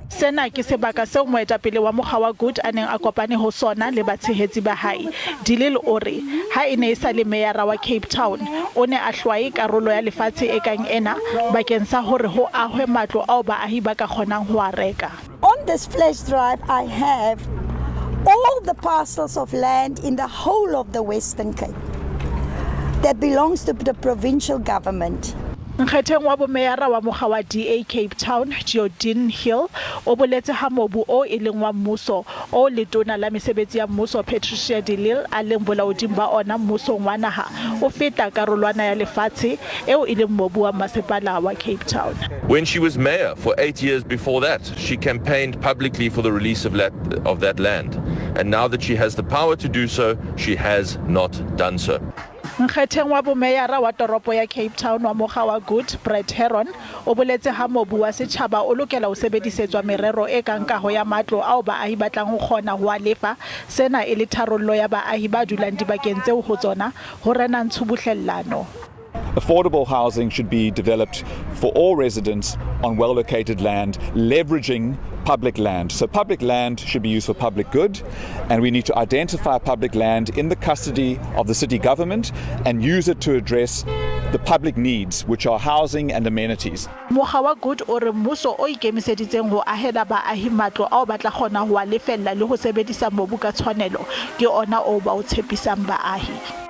Sena ke sebaka seo moetapele wa mokga wa Good a neng a kopane ho sona le batshehetsi ba hae. De Lille o re ha e ne e sa le meyara wa Cape Town, o ne a hlwae karolo ya lefatshe e kang ena bakeng sa hore ho ahwe matlo ao baahi ba ka kgonang ho a reka. On this flash drive I have all the parcels of land in the whole of the Western Cape that belongs to the provincial government. Nkgetheng wa bomeyara wa mokga wa DA Cape Town, Geordin Hill, o boletse ha mobu oo e leng wa mmuso, oo Letona la Mesebetsi ya Mmuso Patricia de Lille a leng bolaoding ba ona mmusong wa naha, o feta karolwana ya lefatshe eo e leng mobu wa masepala wa Cape Town. When she was mayor for 8 years before that, she campaigned publicly for the release of that land. And now that she has the power to do so, she has not done so. Nkgetheng wa bomeyara wa toropo ya Cape Town wa mokga wa Good, Brett Herron, o boletse ha mobu wa setjhaba o lokela ho sebedisetswa merero e kang kaho ya matlo ao baahi ba tlang ho kgona ho a lefa, sena e le tharollo ya baahi ba dulang dibakeng tseo ho tsona ho renang tshubuhlellano. Affordable housing should be developed for all residents on well located land, leveraging public land. So, public land should be used for public good, and we need to identify public land in the custody of the city government and use it to address the public needs, which are housing and amenities. Mokga wa Good o re mmuso o ikemiseditseng ho ahela baahi matlo ao ba tla kgona ho a lefella le ho sebedisa mobu ka tshwanelo ke ona oo ba o tshepisang baahi.